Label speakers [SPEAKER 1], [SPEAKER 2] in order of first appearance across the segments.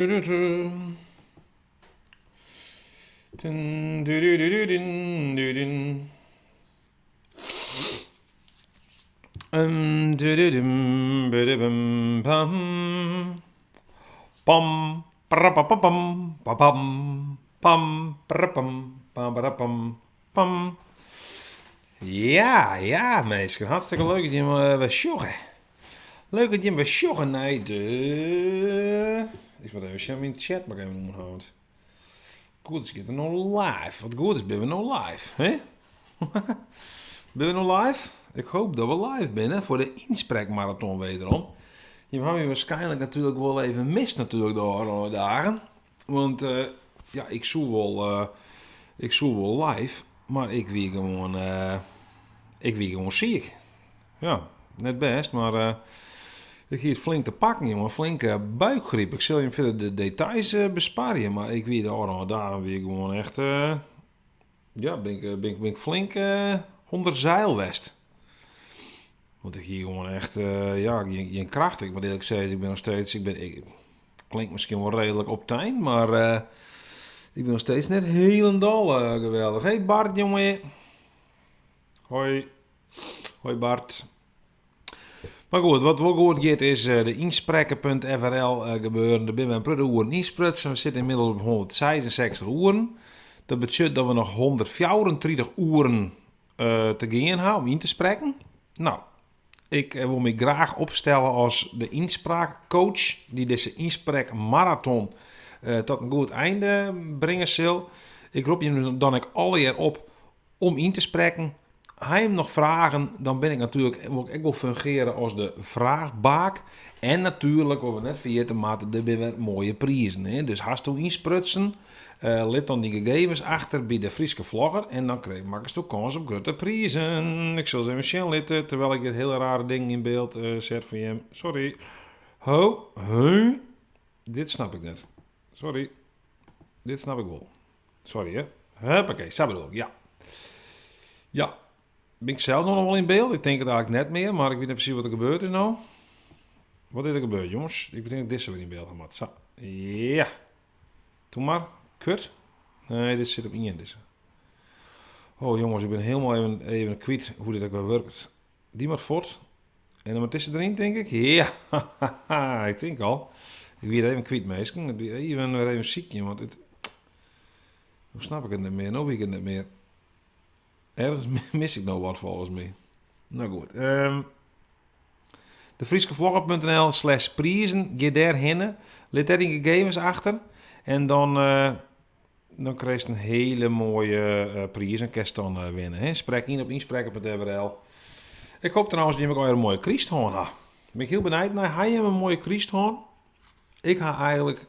[SPEAKER 1] Dun, du, du, du, dun, du, dun. Um, du, du, dum, bu, du, bum, pam. Pam, prapapapam, papam, pam, prapam, pam, prapam, pam. Ja, ja, minsken, hartstikke leuk dat jimme wer sjogge. Leuk dat jimme wer sjogge nei de... Ik moat even sjen, myn chat moat ik even oanhâlde. Goed is, giet er no live. Wat goed is, binne we no live, hè? Binne we no live? Ik hoop dat we live binne foar de ynsprekmaraton wederom. Jimme hawwe my waarskynlik natuerlik wol even mist natuerlik de ôfrûne dagen. Want eh, ja, ik soe wol, eh, ik soe wol live, mar ik wie gewoan, eh, ik wie gewoan siik. Ja, net bêst, mar eh, ik hie it flink te pakken, jonge. Flinke buikgryp. Ik sil jim fierder de details eh, besparje, mar ik wie de ôfrûne dagen wie ik gewoan echt, eh, ja, bin ik, bin ik, bin ik flink ûnder seil west. Want ik hie gewoan echt, ja, gjin, gjin kracht. Ik moat earlik sizze, ik bin noch steeds, ik bin, ik, klinkt miskien wol reedlik optein, mar ik bin noch steeds net hielendal geweldich. Hey Bart, jonge. Hoi. Hoi Bart. Mar goed, wat wol goed giet is de ynsprekke.frl gebeuren. Der binne wer in protte oeren ynsprutsen. We sitte ynmiddels op 166 oeren. Dat betsjut dat we noch 134 oeren te gean ha om yn te sprekken. No, ik wol my graach opstelle as de ynspraakcoach dy't dizze ynsprekmaraton tot in goed einde bringe sil. Ik rop jim dan ek allegear op om yn te sprekken. Ha jim noch fragen, dan bin ik natuerlik, wol ik ek wol fungeare as de fraachbaak. En natuerlik, wat we net ferjitte moatte, der binne wer moaie prizen. Hè? Dus hasto ynsprutsen, lit dan dyn gegevens achter by de Fryske Vlogger en dan krijg, makkesto kâns op grutte prizen. Ik sil se even sjen litte, terwijl ik dit hele rare ding yn byld set foar jim. Sorry. Ho, huh? Dit snap ik net. Sorry. Dit snap ik wol. Sorry, hè. Huppakee, sa bedoel ik, ja. Ja. Bin ik sels noch wol yn byld? Ik tink it eigentlik net mear, mar ik wit net presys wat der gebeurd is no. Wat is der gebeurd, jonges? Ik tink dat ik dizze wer yn byld ha moat. Sa. Ja. Doe mar. Kut. Nee, dit sit op ien, dizze. Oh, jonges, ik bin hielendal even, even kwyt hoe't dit ek wer wurket. Dy moat fuort. En dan moat dizze deryn, tink ik. Ja, ik tink al. Ik wie it even kwyt, minsken. Ik wie even wer even sykjen, want it... No snap ik it net mear, no wit ik it net mear. Ergens mis ik no wat folgens my. No goed. Um, defryskevlogger.nl slash prizen. Gean dêr hinne. Lit dêr dyn gegevens achter. En dan, uh, dan krijst in hiele moaie uh, priis en kinst dan uh, winne. Hè? Sprek yn op ynsprekken.frl. Ik hoop trouwens dat jim ek in moaie kryst hân ha. Ben ik hiel benijd nei. Ha jim in moaie kryst hân? Ik ha eigentlik,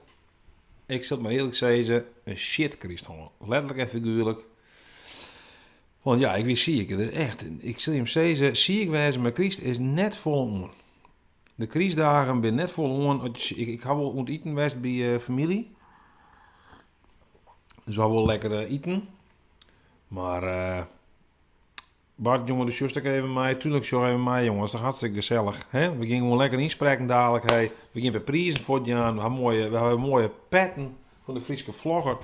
[SPEAKER 1] ik sil it mar earlik sizze, in shit kryst hân. Letterlik en figuerlik. Want ja, ik wie siik. Het is echt, ik sil jim sizze, siik wêze mei kryst is net folle oan. De krystdagen binne net folle oan. Ik, ik ha wol oan it iten west by uh, famylje. Dus we ha wol lekker uh, iten. Mar uh, Bart, jonge, do sjochst ek even mei. Tuurlijk sjoch even mei, jonge. Dat is toch hartstikke gesellich. Hè? We gean gewoan lekker ynsprekken dadelijk. Hey. We gean wer prizen fuortjaan. We ha moaie, we ha moaie petten fan de Fryske Vlogger.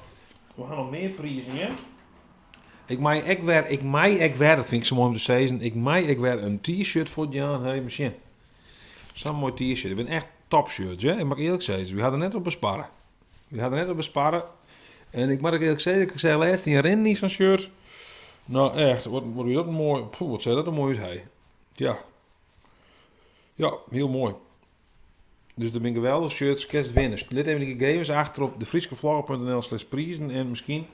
[SPEAKER 1] We ha noch mear prizen, hè? Ik mei ek wer, ik mei ek wer, dat fyn ik sa moai om te sizzen, ik mei ek wer in t-shirt fuortjaan. Hey, even sjen. Sa'n moai t-shirt. It binne echt topshirts, hè? Ik moat earlik sizze, wy ha der net op besparre. Wy ha der net op besparre. En ik moat ek earlik sizze, ik seach lêst ien rinnen yn sa'n shirt. No echt, wat, wat wie dat in moai, poeh, wat seach dat der moai út, hé. Ja. Ja, hiel moai. Dus dat binne geweldige shirts, kinst winne. Lit even de gegevens achter op defryskevlogger.nl slash prizen en miskien,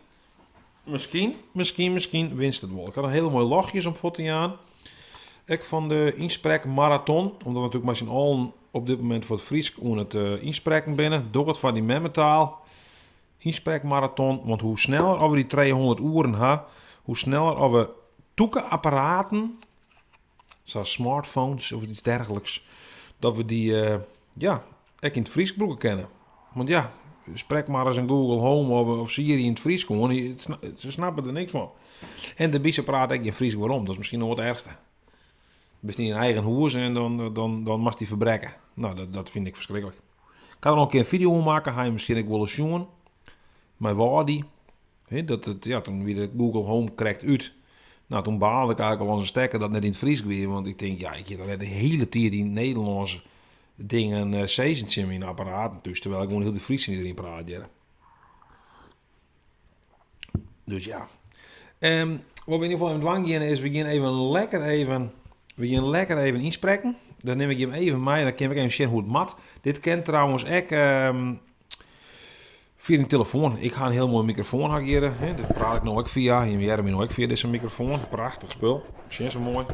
[SPEAKER 1] miskien, miskien, miskien winst it wol. Ik ha noch hiele moaie lochjes om fuort te jaan. Ek fan de ynsprekmaraton, omdat we natuerlik mei syn allen op dit momint foar it Frysk oan it eh, ynsprekken binne. Doch it foar dyn memmetaal. Ynsprekmaraton, want hoe sneller of we dy 300 oeren ha, hoe sneller of we tûke apparaten, sa smartphones of iets dergelijks, dat we dy eh, ja, ek yn it Frysk brûke kinne. Want ja, sprek mar ris in Google Home of, of Siri yn it Frysk oan, se snappe der niks fan. En de bisten prate ek gjin Frysk werom, dat is miskien noch it erchste. Bist yn dyn eigen hûs en dan, dan, dan moatst dy ferbrekke. No, dat, dat fyn ik ferskriklik. Ik ha der al in kear in fideo oer makke, ha je miskien ek wolris sjoen. Mei Wâldy. Hè, dat it, ja, toen wie de Google Home krekt út. Nou, toen baalde ik eigenlijk al als een stekker dat net yn it Frysk wie, want ik tink, ja, ik hjit al net de hiele tiid yn Nederlânsk dingen uh, sizzen tsjin myn apparaten thús, terwijl ik gewoan hiel de Frysk tsjin iedereen praat hear. Dus ja. Um, wat we yn ieder gefal even dwaan gean is, we gean even lekker even, we gean lekker even ynsprekken. Dan nim ik jim even mei en dan kin ik even sjen hoe it moat. Dit kin trouwens ek um, fia dyn telefoan. Ik ha in hiel moai mikrofoan ha ik hjir. Hè, dêr praat ik no ek fia. Jim hearre my no ek fia dizze mikrofoan. Prachtich spul. Sjen sa moai.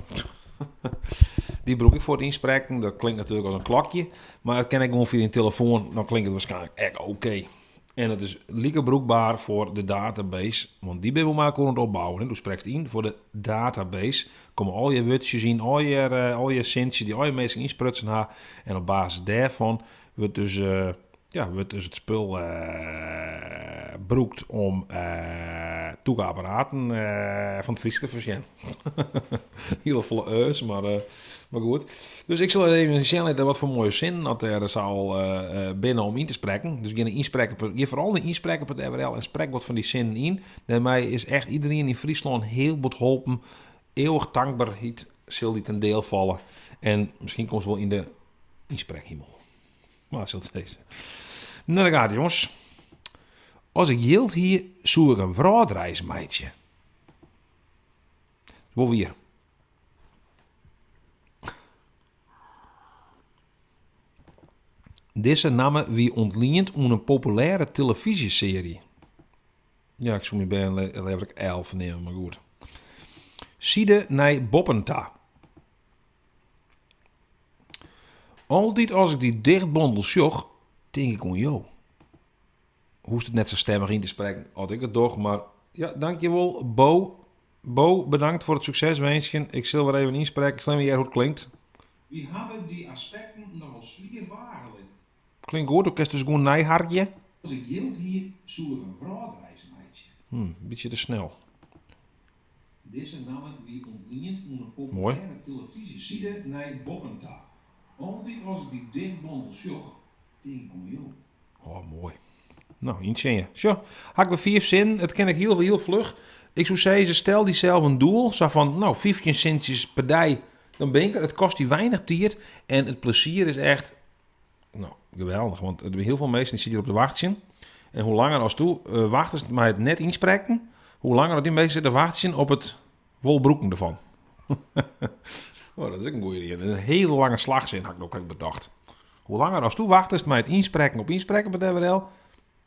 [SPEAKER 1] Dy brûk ik foar it ynsprekken. Dat klinkt natuerlik as in klokje. Mar it kin ek gewoan fia dyn telefoan. Dan klinkt it waarskynlik ek oké. En it is like brûkber foar de database, want dy binne we mei elkoar oan it opbouwen. Do sprekst yn foar de database, komme al je wurdsjes yn, al je, eh, al je sintsjes die al je minsken ynsprutsen ha. En op basis dêrfan wurdt dus, eh, ja, wurdt dus it spul eh, brûkt om uh, tûke apparaten fan it Frysk te foarsjen. Hiele folle eus, mar, mar goed. Dus ik sil even sjen litte wat foar moaie sinnen dat der sa al binne om yn te sprekken. Dus gean ynsprekken, gean foaral nei ynsprekken.frl en sprek wat fan dy sinnen yn. Dêrmei is echt iedereen yn Fryslân hiel bot holpen. Eeuwig tankberheid sil dy ten deel falle. En miskien komst wol yn de ynsprekhimel. Mar sil it sizze. Nou, daar gaat jongens. As ik jild hie, soe ik in wrâldreis meitsje. Wol wier. Dizze namme wie ûntliend oan in populêre telefyzjesearje. Ja, ik soe myn bern leaver ek Elf neame, mar goed. Side nei boppen ta. Altyd as ik dy dichtbondel sjoch, tink ik oan jo. Hoechst it net sa stemmich yn te sprekken as ik it doch, mar ja, dankjewol Bo. Bo, bedankt foar it sukses winskjen. Ik sil wer even ynsprekke, ik sil even hearre hoe't it klinkt. Wy hawwe dy aspekten nochal swier wage litten. Klinkt goed, do kinst dus gewoan neiharkje. As ik jild hie, soe ik in wrâldreis meitsje. Hm, bytsje te snel. Dizze namme wie ûntliend oan in populêre telefyzjeside nei boppen ta. Altyd as ik dy dichtbondel sjoch, tink ik oan jo. Oh, moai. No, yntsjinje. Sjoch, ha ik wer fiif sinnen. It kin ek hiel, hiel fluch. Ik soe sizze, stel dysels in doel. Sa fan, no, 15 sintsjes per dei, dan bin ik der. It kostet dy weinich tiid en it plezier is echt, no, geweldich. Want der binne hiel folle minsken dy sitte hjir op te wachtsjen. En hoe langer as do uh, wachtest mei it net ynsprekken, hoe langer dat dy minsken sitte te wachtsjen op it wol brûken derfan. oh, dat is ek in goede idee. In hiele lange slachsin ha ik no krekt betocht. Hoe langer as do wachtest mei it ynsprekken op ynsprekken.frl,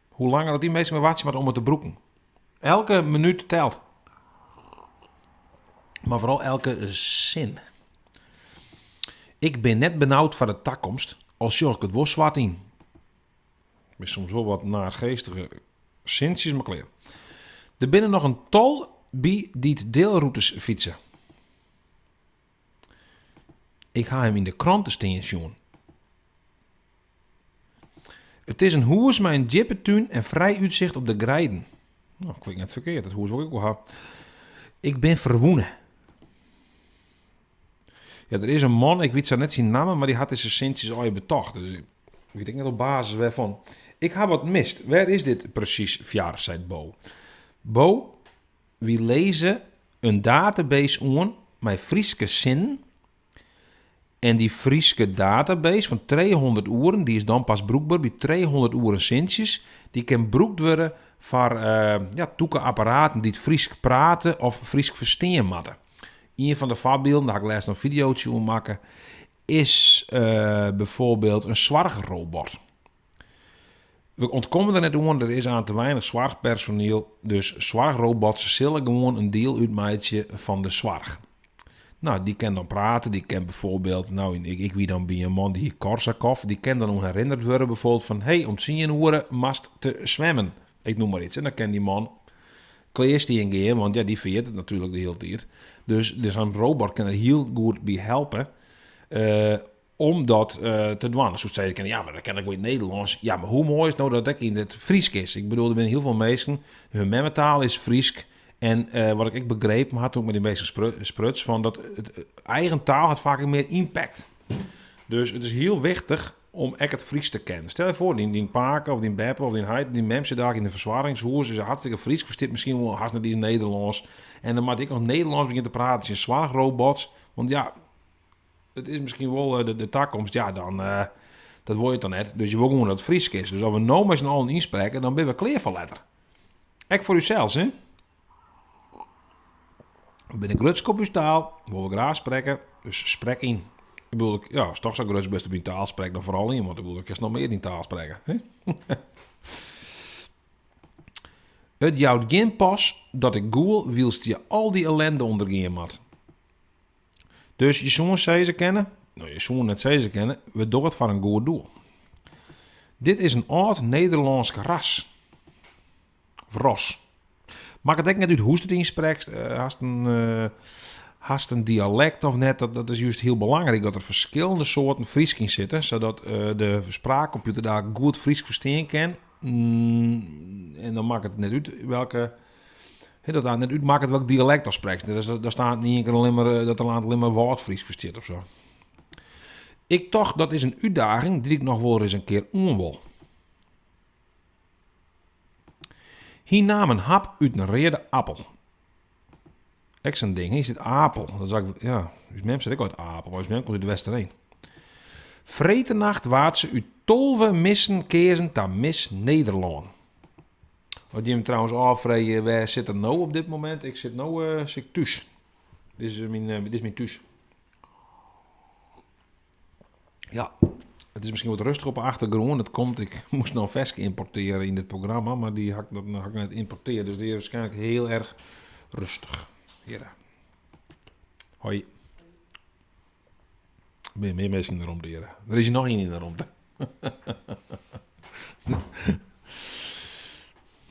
[SPEAKER 1] hoe langer dat dy minsken wer wachtsje moatte om it te brûken. Elke minút telt. Mar foaral elke sin. Ik bin net benaud foar de takomst, al sjoch ik it wol swart yn. Bin soms wol wat naargeestige sintsjes, mar klear. Der binne noch in tal by dy't deelrûtes fytse. Ik ha him yn de krante stean sjoen. It is in hûs mei in djippe tún en frij útsicht op de greiden. No, klinkt net ferkeard, dat hûs wol ik wol ha. Ik bin ferwûne. Ja, der is in man, ik wit sa net syn namme, mar dy hat dizze sintsjes allegear betocht. Dus ik wit ek net op basis wêrfan. Ik ha wat mist. Wêr is dit presys foar, seit Bo. Bo, wy lizze in database oan mei Fryske sinnen. En dy Fryske database fan 300 oeren, dy is dan pas brûkber by 300 oeren sintsjes. Dy kin brûkt wurde foar uh, ja, tûke apparaten dy't Frysk prate of Frysk ferstean moatte. Ien fan de foarbylden, dêr ha ik lêst in fideotsje oer makke, is uh, bijvoorbeeld in soarchrobot. We ûntkomme der net oan, der is aan te weinich soarchpersoniel, dus soarchrobots sille gewoan in diel útmeitsje fan de soarch. No, dy kin dan prate, dy kin bijvoorbeeld, no, ik, ik wie dan by in man dy hie Korsakoff, dy kin dan oan herinnerd wurde bijvoorbeeld fan, hey, om tsien oere moatst te swimmen. Ik noem mar iets. En dan kin dy man klearstean gean, want ja, dy ferjit it natuerlik de hiele tiid. Dus, dus in robot kin der hiel goed by helpe uh, om dat uh, te dwaan. Dan soest sizze kinne, ja, mar dat kin ek wol yn it Nederlânsk. Ja, mar hoe moai is it no dat it ek yn it Frysk is? Ik bedoel, der binne hiel folle minsken, hun memmetaal is Frysk. En uh, wat ik ek begrepen ha toen ik mei dy minsken spruts, fan dat it eigen taal hat faak mear impact. Dus it is hiel wichtich. om ek it Frysk te kennen. Stel je foar, dyn pake of dyn beppe of dyn heit, dyn mem sit daar yn in fersoargingshûs, is hartstikke Frysk, ferstiet miskien wol hast net iens Nederlânsk. En dan moat ik noch Nederlânsk begjinne te praten tsjin soarchrobots. Want ja, it is miskien wol eh, de, de takomst. Ja, dan, eh, dat wol je dan net. Dus je wol gewoan dat it Frysk is. Dus as we no mei syn allen ynsprekke, dan binne we klear foar letter. Ek foar ússels, hè? We binne grutsk op ús taal, wolle we graach sprekke, dus sprek yn. Ik bedoel, ja, ast toch sa grutsk bist op dyn taal, sprek dan foaral yn, want ik bedoel, dan kinst noch mear dyn taal sprekke. Hè? It jout gjin pas dat ik gûl wylst je al dy ellende ûndergean moat. Dus je soene sizze kinne, no je soene net sizze kinne, we dogge it foar in goed doel. Dit is in âld Nederlânsk ras. Of ros. Makket ek net út hoe'tst it ynsprekst. Eh, hast in, eh, hast in dialekt of net. Dat, dat is juist hiel belangryk dat der ferskillende soarten Frysk yn sitte, sadat eh, de spraakkompjûter dêr goed Frysk ferstean kin. Mm, en dan makket it net út welke Hè, dat dat net útmakket welk dialekt datst sprekst. Dat, dat staat yn ien kear allinne mar, eh, dat der allinne mar Wâldfrysk ferstiet of sa. Ik tocht dat is in útdaging dy't ik noch wol ris in kear oan wol. Hy naam in hap út in reade appel. Ek sa'n ding, is it apel? Dat is ek, ja, ús mem seit ek altyd apel, mar ús mem komt út de Westereen. Freedtenacht waard se út 12 missen keazen ta Miss Nederlân. As jim trouwens ôffreegje wêr sit er no op dit momint, ik sit no uh, sit ik thús. Dit is myn, uh, dit is myn thús. Ja, it is miskien wat rêstich op de achtergrûn. Dat komt, ik moast noch in ferske ymportearje yn dit programma, mar dy ha ik, dat ha ik net ymportearre. Dus dy is wierskynlik hiel erch rêstich. Hjir. Hoi. Der binne mear minsken yn de romte hjir. Der is hjir noch ien yn de romte.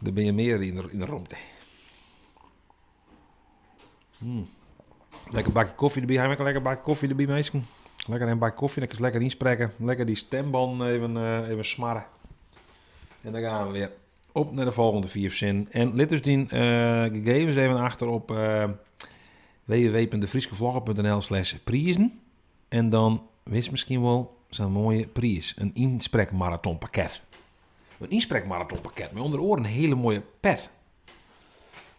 [SPEAKER 1] Der binne mear yn de romte. Mm. Lekker bakje kofje derby. Ha ik in lekker bakje kofje derby, minsken? Lekker in bakje kofje, dan kinst lekker ynsprekke. Lekker dy stimbannen even, uh, even smarre. En dan gean we wer op nei de folgjende fiif sinnen. En lit dus dyn uh, gegevens even achter op uh, www.defryskevlogger.nl slash prizen. En dan winst miskien wol sa'n moaie priis. In ynsprekmaratonpakket. In ynsprekmaratonpakket mei ûnder oare in hiele moaie pet.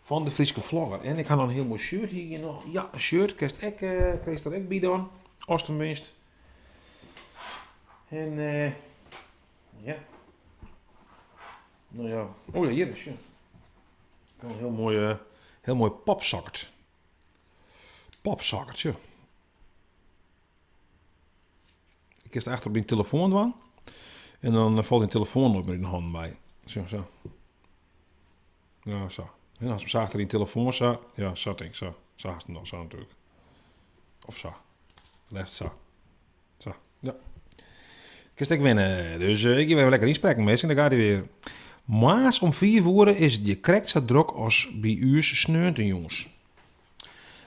[SPEAKER 1] Fan de Fryske Vlogger. En ik ha noch in hiel moai shirt hjir noch. Ja, in shirt kinst ek, uh, krijst der ek by dan. Ast 'm winst. En uh, ja. No ja. Oh ja, hjir is ja. In hiel moai, uh, hiel moai popsocket. Popsocket, ja. Kinst achter op dyn telefoan dwaan. En dan falt dyn telefoan noait mear út 'e hannen wei. Sa, sa. Ja, sa. En ast 'm sa achter dyn telefoan sa. Ja, sa tink sa. Sa hast 'm dan, sa natuerlik. Of sa. Leafst sa. Sa, ja. Kinst ek winne. Dus uh, ik gean wer lekker ynsprekken, minsken. Dan giet hy wer. Moarns om 5 oere is it hjir krekt sa drok as by ús sneontejûns.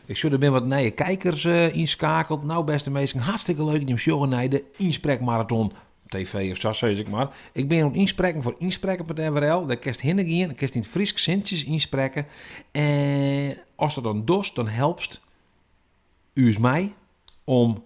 [SPEAKER 1] Ik sjoch der binne wat nije kijkers uh, ynskakeld. Nou, bêste minsken, hartstikke leuk dat jim sjogge nei de Ynsprekmaraton TV of sa, sis ik mar. Ik bin oan it ynsprekken foar ynsprekken.nl. Dêr kinst hinne gean, dan kinst yn it Frysk sintsjes ynsprekke. En ast dat dan dochst, dan helpst ús mei om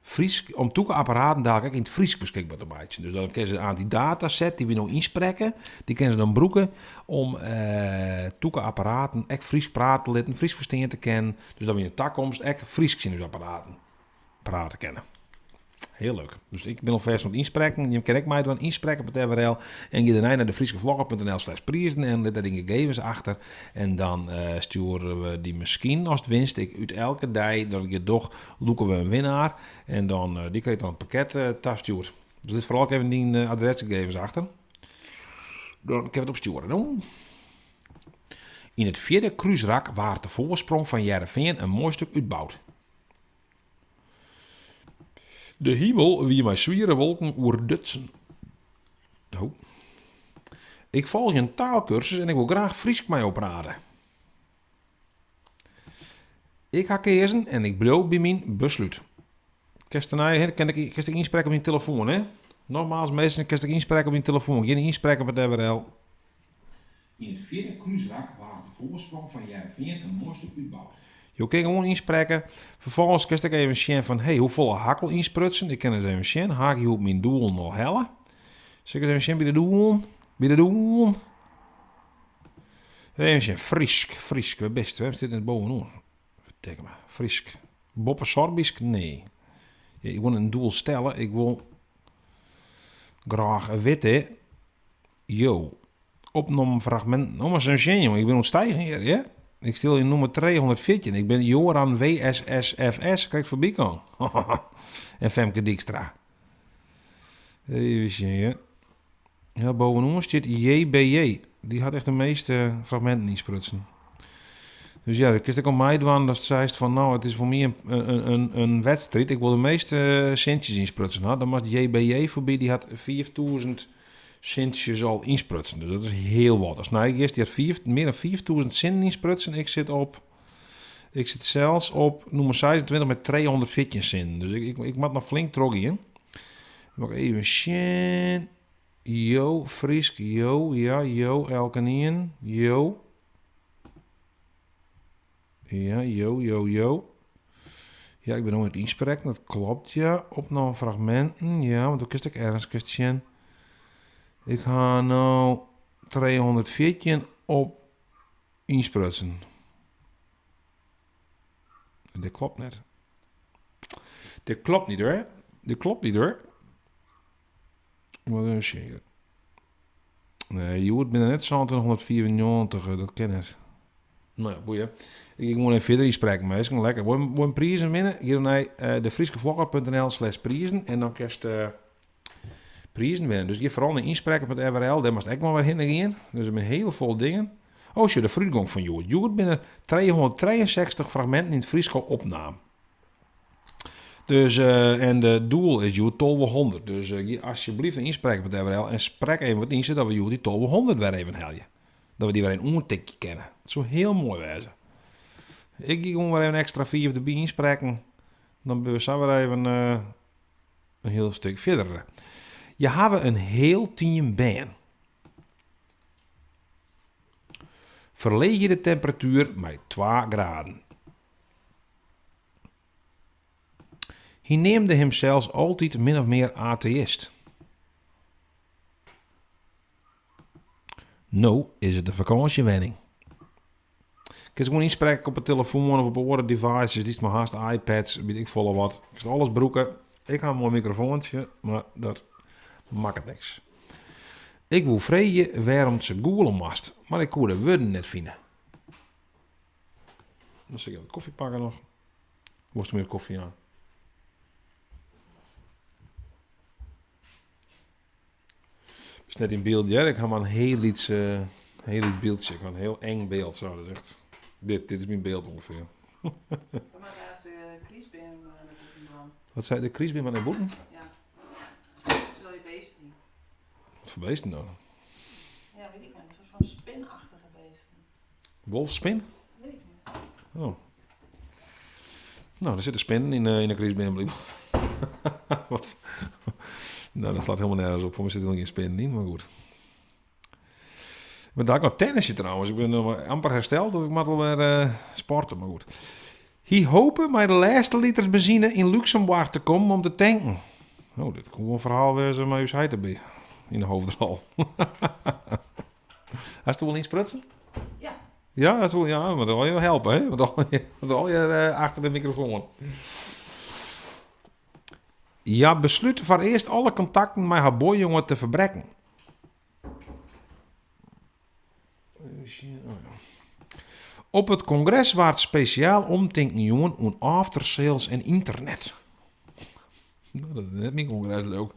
[SPEAKER 1] Frysk, om tûke apparaten dalik ek yn it Frysk beskikber te meitsjen. Dus dan kinne se aan dy dataset dy't we no ynsprekke, dy kinne se dan brûke om eh, tûke apparaten ek Frysk prate te litten, Frysk ferstean te kinnen. Dus dat we yn de takomst ek Frysk tsjin ús apparaten prate kinne. Hiel leuk. Dus ik bin alfêst oan it ynsprekken. Jim kinne ek meidwaan, ynsprekken.nl en gean dêrnei nei de fryskevlogger.nl slash prizen en lit dêr dyn gegevens achter. En dan uh, stjoere we dy miskien, ast winst, ik, út elke dei dat ik dit doch, lûke we in winnaar. En dan, uh, dy krijt dan it pakket uh, tastjoerd. Dus lit foaral even dyn adresgegevens achter. Dan kinne we it opstjoere. No. Yn it fjirde krúsrak waard de foarsprong fan Hearrenfean in moai stik útboud. De himel wie mei swiere wolken oerdutsen. Oh. Ik folgje in taalkursus en ik wol graach Frysk mei jo prate. Ik ha keazen en ik bliuw by myn beslút. Kinst dêrnei, kin ik, kinst ek ynsprekke op dyn telefoan, hè? Nogmaals, minsken, kinst ek ynsprekke op dyn telefoan. Gean ynsprekken op it FRL. Yn it fjirde krúsrak waard de foarsprong fan Hearrenfean in moai stik útboud. Jo kinne gewoan ynsprekke. Ferfolgens kinst ek even sjen fan, hey, hoefolle ha ik al ynsprutsen? Ik kin ris even sjen, ha ik hjoed myn doelen al helle? Sil ik ris even sjen by de doelen? By de doelen? Even sjen, Frysk, Frysk, wêr bist? Wêrom stiet it net bovenoan? Ferdikke my, Frysk. Boppe Sorbysk? Nee. Ja, ik wol in doel stelle, ik wol graach witte, jo, opnommen fragminten. No, mar ris sjen, jonge, ik bin oan it stijgen hjir, ja? Ik stil yn nûmer 314. Ik bin Joran WSSFS, krekt foarby kaam. En Femke Dykstra. Even sjen, ja. Ja, bovenoan stiet JBJ. Dy hat echt de measte fragminten ynsprutsen. Dus ja, kinst ek oan meidwaan datst seist fan no, it is foar my in, in, in, in wedstriid. Ik wol de measte sintsjes ynsprutsen ha. Dan moat JBJ foarby, dy hat 5000 sintsjes al ynsprutsen. Dus dat is hiel wat. Ast neigiest, dy hat fiif, mear dan 5000 sinnen ynsprutsen. Ik sit op, ik sit sels op nûmer 26 mei 314 sinnen. Dus ik, ik, ik moat noch flink trochgean. Moat ik even sjen. Jo, Frysk, jo, ja, jo, elkenien, jo. Ja, jo, jo, jo. Ja, ik bin no oan it ynsprekken, dat klopt, ja. Opnommen fragminten, ja, want do kinst ek ergens kinst sjen. Ik ha no 314 op ynsprutsen. Dit klopt net. Dit klopt niet hoor. Dit klopt niet hoor. Wat even sjen. Nee, hjoed binne net 2795, dat kin net. No ja, boeie. Ik gean gewoan even fierder ynsprekken, minsken. Lekker. Wol je wol prizen winne? Gean dan nei uh, defrieskevlogger.nl slash prizen en dan kinst uh, prizen winne. Dus gean foaral nei ynsprekken.frl, dêr moatst ek mar wer hinne gean. Dus der binne hiel folle dingen. Oh, sjoch, de foarútgong fan hjoed. Hjoed binne 363 fragminten yn it Frysk al opnaam. Dus, uh, en de doel is hjoed 1200. Dus uh, gean asjebleaft nei ynsprekken.frl en sprek even wat yn, sadat we hjoed dy 1200 wer even helje. Dat we dy wer even oantikje kinne. Dat soe hiel moai wêze. Ik gean gewoan wer even ekstra 5 derby ynsprekken. Dan binne we sa wer even uh, in hiel stik fierder. Je hawwe in hiel team bern. Ferleegje de temperatuer mei 2 graden. Hy neamde himsels altyd min of mear ateïst. No is it de fakânsjewenning. Kinst gewoan ynsprekke op 'e telefoan of op oare devices dy'tst mar hast, iPads, wit ik folle wat. Kinst alles brûke. Ik ha in moai mikrofoantsje, mar dat makket niks. Ik woe freegje wêrom't se gûle moast, mar ik koe de wurden net fine. Dan sil ik even kofje pakke noch. Wolst mear kofje aan? Is net yn byld hear. Ik ha mar in hiel lyts, uh, hiel lyts byldsje. Ik ha in hiel eng byld. Zo, dat is echt. Dit, dit is myn byld ûngefear.
[SPEAKER 2] Maar de krystbeam nei bûten dwaan.
[SPEAKER 1] Wat sei de krystbeam nei bûten?
[SPEAKER 2] Ja. Sille je beesten yn.
[SPEAKER 1] Wat foar beesten dan?
[SPEAKER 2] Ja, weet ik net. Een soort van spinachtige beesten.
[SPEAKER 1] Wolfspin?
[SPEAKER 2] Weet ik niet.
[SPEAKER 1] Oh. Nou, der sitte spinnen yn de, yn de krystbeam blykber. Wat? Nou, dat slacht hielendal nergens op. Foar my sit der gjin spinnen yn, mar goed. Ik bin dalik noch tennisje trouwens. Ik bin noch amper hersteld, dus ik moat wol wer uh, sporte, mar goed. Hy hope mei de lêste liters benzine yn Lúksemboarch te kommen om te tanken. Oh, dit koe wol in ferhaal wêze mei ús heit derby yn de hoofdrol. Hast wol ynsprutsen?
[SPEAKER 2] Ja.
[SPEAKER 1] Ja, dat wol, ja, want al je helpen, hè? Want al je, want al je uh, achter de microfoon. Hja beslút foarearst alle kontakten mei har buorjonge te ferbrekken. Op it kongres waard spesjaal omtinken jûn oan aftersales en ynternet. No, dat is net myn kongres, leau ik.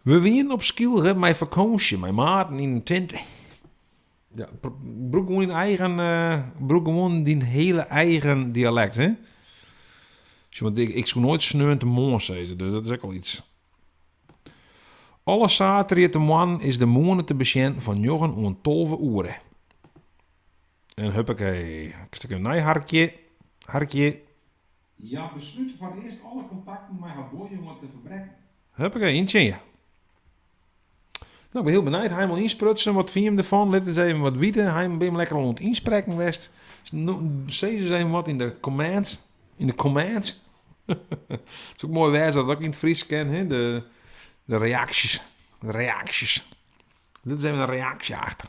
[SPEAKER 1] We wienen op Skylge mei fakânsje mei maten yn in tinte. Ja, brûk gewoan dyn eigen, uh, brûk gewoan dyn hiele eigen dialekt, hè? Want ik, ik soe noait sneontemoarn sizze, dus dat is ek al iets. Alle saterdeitemoarnen is de moane te besjen fan njoggen oant 12 oere. En huppakee, ik stik in nij harkje, harkje. Hja beslút foarearst alle kontakten mei har buorjonge te ferbrekken. Huppakee, yntsjinje. Nou, ik bin hiel benijd. Ha jim al ynsprutsen? Wat fine jim derfan? Lit ris even wat witte. Ha jim, binne jim lekker al oan it ynsprekken west? Sis ris even wat yn de comments. Yn de comments. It soe ek moai wêze dat dat ek yn it Frysk kin, hè? De, de reaksjes. De reaksjes. Lit ris even in reaksje achter.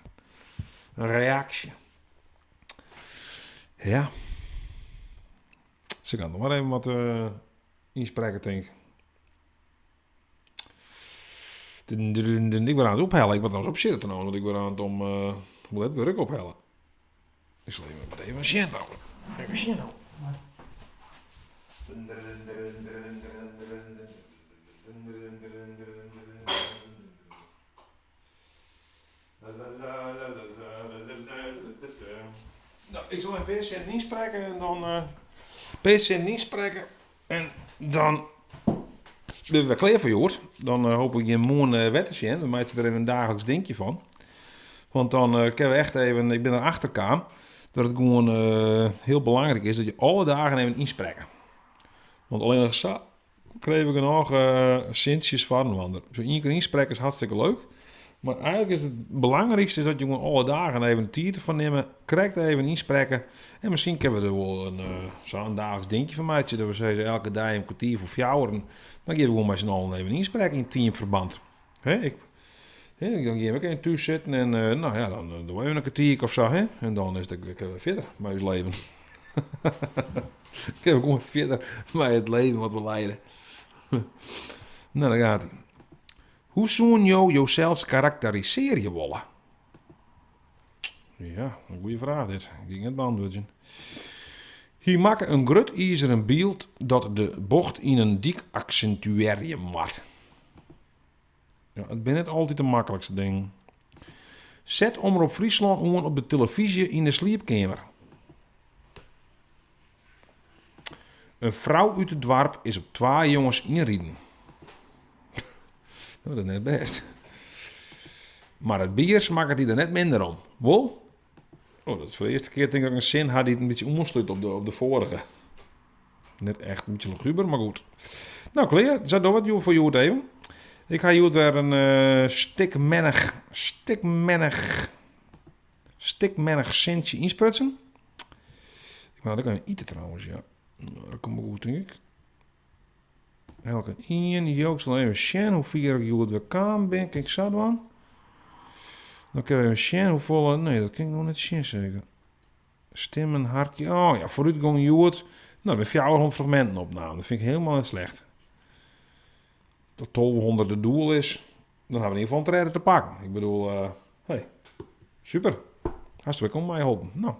[SPEAKER 1] In reaksje. Ja. Se kan noch mar even wat uh, ynsprekke, tink ik. Ik wurd oan it ophellen. Ik wurd noch opsjitte no, want ik wurd oan it om uh, hoe let wurd ik ophelle? Ik sil even wat even sjen no. Even sjen no. Nou, ik sil in pear sinnen ynsprekke en dan uh, pear sinnen ynsprekke en dan binne we wer klear foar hjoed. Dan uh, hoop ik jim moarn uh, wer te sjen. We meitsje der even in daagliks dinkje fan. Want dan uh, kinne we echt even, ik bin erachter kaam dat it gewoan uh, hiel belangryk is dat je alle dagen even ynsprekke. Want allinnich sa krije we genôch sintsjes foar inoar. Sa ien kear ynsprekke is hartstikke leuk. Mar eigenlik is it belangrykste is dat je gewoan alle dagen even de tiid derfoar nimme. Krekt even ynsprekke. En miskien kinne we der wol in, sa in daagliks dinkje fan meitsje. Dat we sizze elke dei om kertier foar fjouweren. Dan gean we gewoan mei syn allen even ynsprekke yn teamferband. Hè, ik, hè, dan gean we ek even thús sitten en nou ja, dan dogge we even in kertierke of sa. Hè? En dan is it ek wer fierder mei ús leven. Kinne we gewoan fierder mei it leven wat we leide. Nou, daar gaat ie. Hoe soenen jo josels karakterisearje wolle? Ja, in goede fraach dit. Ik gie net beantwurdzjen. Hy makke in grut izeren byld dat de bocht yn in dyk aksintuearje moat. Ja, it binne net altyd de maklikste dingen. Set Omrop Fryslân oan op de telefyzje yn de sliepkeamer. In frou út it doarp is op twa jonges ynriden. No, dat is net bêst. Mar it bier smakket dy der net minder om. Wol? Oh, dat is foar de earste kear tink ik dat ik in sin ha dy't in bytsje oanslút op de, op de foarige. Net echt in bytsje luguber, mar goed. No, klear. Sa dogge we it foar hjoed even. Ik ha hjoed wer in uh, stikmennich, stikmennich, stikmennich sintsje ynsprutsen. Ik moat ek even ite trouwens, ja. Nou, dat komt wol goed, tink ik. Elke ien. Jo, ik sil even sjen hoe fier ik hjoed wer kaam bin. Kin ik sa dwaan? Dan kinne we even sjen hoefolle... Nee, dat kin ik noch net sjen seker. Stimmen harkje. Oh ja, foarútgong hjoed. Nou, der binne 400 fragminten opnaam. Dat fyn ik hielendal net slecht. Dat 1200 it doel is, dan ha we yn ieder gefal in trêde te pakken. Ik bedoel, uh, hey, super. Hast ek om my holpen. Nou,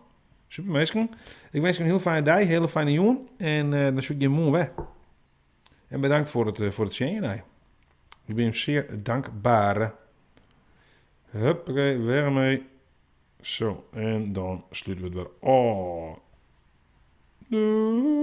[SPEAKER 1] super minsken. Ik winsk in hiel fijne dei, hiele fijne jûn. En uh, dan sjoch ik jim moarn wer. En bedankt foar it, uh, foar it sjen nei. Ik bin zeer dankbaar. Huppakee, wer mee. Zo, en dan slute we it wer ôf. Doei.